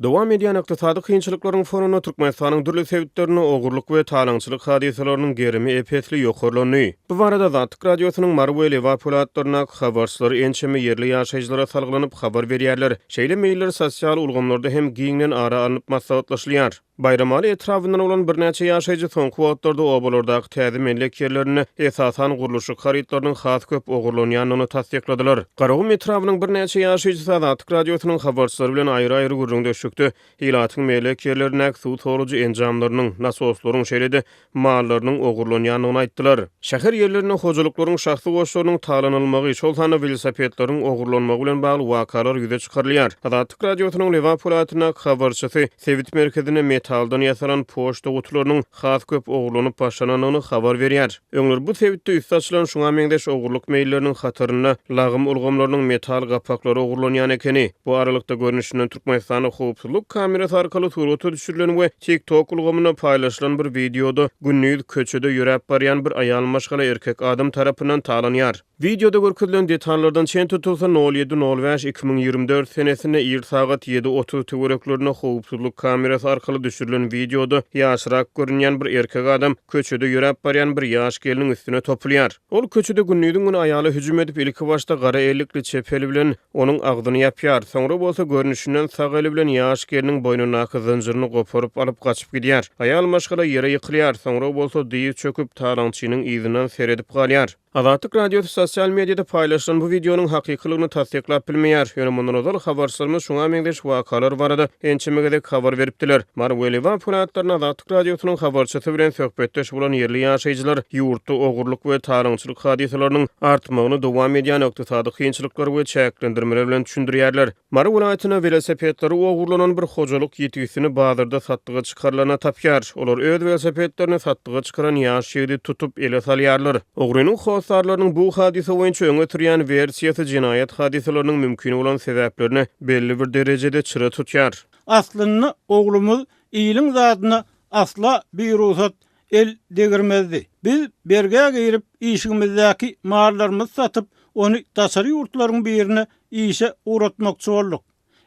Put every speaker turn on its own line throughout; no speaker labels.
Dowam edýän ykdysady kynçylyklaryň fonunda Türkmenistanyň dürli sebitlerinde ogurlyk we talaňçylyk hadysalarynyň gerimi ep-esli ýokarlandy. Bu barada Azatlyk Radiosynyň Mary we Lebap welaýatlaryndaky habarçylary ençeme ýerli ýaşaýjylara salgylanyp habar berýärler. Şeýle meýiller sosial ulgamlarda hem giňden ara alnyp maslahatlaşylýar. Baýramaly etrabyndan bolan birnäçe ýaşaýjy soňky wagtlarda obalardaky täze mellek ýerlerinde esasan gurluşyk harytlarynyň has köp ogurlanýandygyny tassykladylar. Garagum etrabynyň birnäçe ýaşaýjysy Azatlyk Radiosynyň habarçylary bilen aýry-aýry gürrüňdeşlikde ilatyň mellek ýerlerindäki suw sorujy enjamlarynyň, nasoslaryň, şeýle-de mallarynyň ogurlanýandygyny aýtdylar. Şäher ýerlerinde hojalyklaryň şahsy goşlarynyň talanylmagy, şol sanda welosipedleriň ogurlanmagy bilen bagly wakalar ýüze çykarylýar. Azatlyk Radiosynyň Lebap welaýatyndaky habarçysy sebit merkezinde metaldan ýasalan poçta gutularynyň has köp ogurlanyp başlanandygyny habar berýär. Öňler bu sebitde üsti açylan şuňa meňzeş ogurlyk meýilleriniň hatarynda lagym ulgamlarynyň metal gapaklary ogurlanýan ekeni. Bu aralykda, görnüşinden Türkmenistanda howpsuzlyk kamerasy arkaly surata düşürilen we TikTok ulgamynda paýlaşylan bir wideoda gündiz köçede ýöräp barýan bir aýal maşgala erkek adam tarapyndan talanýar. Wideoda görkezilen detallardan çen tutulsa, nol ýedi nol bäş 2024 senesinde ir sagat ýedi 30 töwereklerinde howpsuzlyk kamerasy arkaly düşürilen wideoda ýaşrak görünýän bir erkek adam köçede ýöräp barýan bir ýaş gelniň üstüne topulýar. Ol köçede gündiziň güni aýala hüjüm edip, ilkibaşda gara ellikli çep eli bilen Onuň agzyny ýapýar, soňra bolsa görnüşinden sag eli bilen ýaş gelniň boýnundaky zynjyryny goparyp alyp gaçyp gidýär. Aýal maşgala ýere ýykylýar, soňra bolsa dyz çöküp talaňçynyň yzyndan seredip galýar. Azatlyk Radiosy sosial mediada paýlaşylan bu wideonyň hakykylygyny tassyklap bilmeýär. Ýöne mundan ozal habarçylarymyz şuňa meňzeş wakalar barada ençeme gezek habar beripdiler. Mary we Lebap welaýatlarynda Azatlyk Radiosynyň habarçysy bilen söhbetdeş bolan ýerli ýaşaýjylar ýurtda ogurlyk we talaňçylyk hadysalarynyň artmagyny dowam edýän ykdysady kynçylyklar we çäklendirmeler bilen düşündirýärler. Mary welaýatynda welosipedleri ogurlanan bir hojalyk ýitgisini bazarda satlyga çykarylanda tapýar. Olar öz welosipedlerini satlyga çykaran ýaş ýigidi tutup, ele salýarlar. Ogrynyň hossarlarynyň bu hadysa boýunça öňe sürýän wersiýasy jenaýat hadysalarynyň mümkin bolan sebäplerine belli bir derejede çyra tutýar.
Aslynda oglumyz iliň zadyna asla birugsat el degirmezdi. Biz bergä girip, işigimizdäki mallarymyzy satyp, ony daşary ýurtlaryň birine işe ugratmakçy bolduk.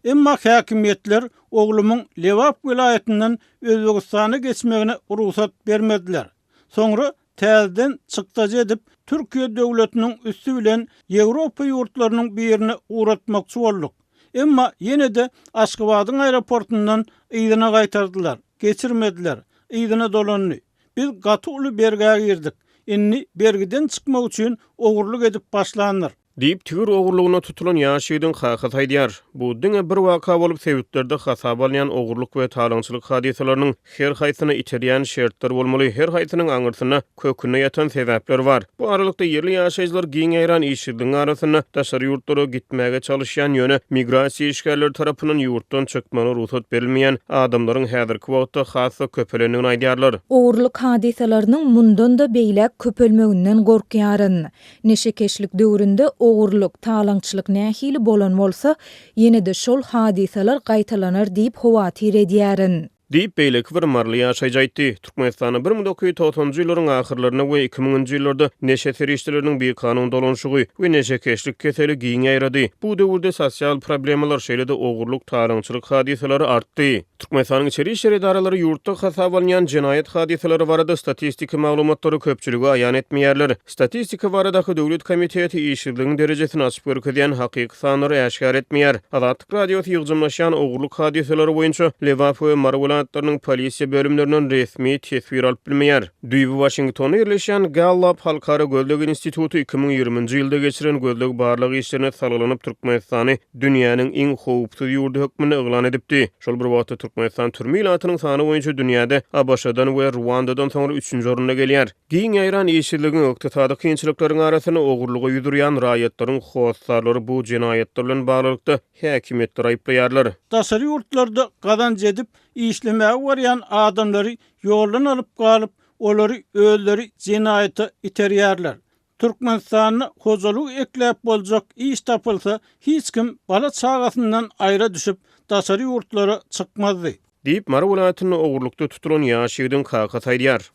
Emma häkimiýetler oglumyň Lebap welaýatyndan Özbegistana geçmegine rugsat bermediler. Soňra täzeden çykdajy edip, Türkiýe döwletiniň üsti bilen Ýewropa ýurtlarynyň birine ugratmakçy bolduk. Emma ýene-de Aşgabadyň aeroportundan yzyna gaýtardylar, geçirmediler, yzyna dolandy. Biz gaty uly bergä girdik. Indi bergiden çykmak üçin ogurlyk edip başlandyr.
Diýip, tigir ogurlygyna tutulan ýaş ýigidiň kakasy aýdýar. Bu diňe bir waka bolup, sebitlerde hasaba alynýan ogurlyk we talaňçylyk hadysalarynyň her haýsyna iterýän şertler bolmaly, her haýsynyň aňyrsynda, kökünde ýatan sebäpler bar. Bu aralykda, ýerli ýaşaýjylar giň ýaýran işsizligiň arasynda daşary ýurtlara gitmäge çalyşýan, ýöne migrasiýa işgärleri tarapyndan ýurtdan çykmagyna rugsat berilmeýän adamlaryň häzirki wagtda has-da köpelendigini aýdýarlar.
Ogurlyk hadysalarynyň mundan-da beýläk köpelmeginden gorkýaryn. Neşekeşlik döwründe ogurlyk, talaňçylyk nähili bolan bolsa, ýene-de şol hadysalar gaýtalanar diýip howatyr edýärin.
Diýip, beýleki bir maryly ýaşaýjy aýtdy. Türkmenistanda 1990-njy ýyllaryň ahyrlarynda we iki müňünji ýyllarda neşe serişdeleriniň bikanun dolanyşygy we neşekeşlik keseli giň ýaýrady. Bu döwürde sosial problemalar, şeýle-de ogurlyk, talaňçylyk hadysalary artdy. Türkmenistanyň içeri işler edaralary ýurtda hasaba alynýan jenaýat hadysalary barada statistiki maglumatlary köpçülige aýan etmeýärler. Statistika baradaky döwlet komiteti işsizligiň derejesini açyp görkezýän hakyky sanlary äşgär etmeýär. Azatlyk Radiosy ýygjamlaşýan ogurlyk hadysalary boýunça Lebap we Mary welaýatlarynyň polisiýa bölümlerinden resmi teswir alyp bilmeýär. Düýbi Waşingtonda ýerleşýän Gallup halkara gözleg instituty 2020-nji ýylda geçiren gözleg-barlag işlerine salgylanyp Türkmenistany dünýäniň iň howpsuz ýurdy hökmünde yglan edipdi. Şol bir wagtda Türkmenistan türme ilatynyň sany boýunça dünýäde ABŞ-dan we Ruandadan soňra üçünji orunda gelýär. Giň ýaýran işsizligiň, ykdysady kynçylyklaryň arasynda ogurlyga ýüz urýan raýatlaryň hossarlary bu jenaýatlar bilen baglylykda häkimiýetleri aýyplaýarlar.
Daşary ýurtlarda gazanç edip, işlemäge barýan adamlary ýoldan alyp galyp, olary özleri jenaýata iterýärler. Türkmenistanda hojalyk ekläp boljak iş tapylsa hiç kim bala-çagasyndan aýra düşüp daşary ýurtlara çykmazdy.
Diýip, Mary welaýatynda ogurlykda tutulan ýaş ýigidiň kakasy aýdýar.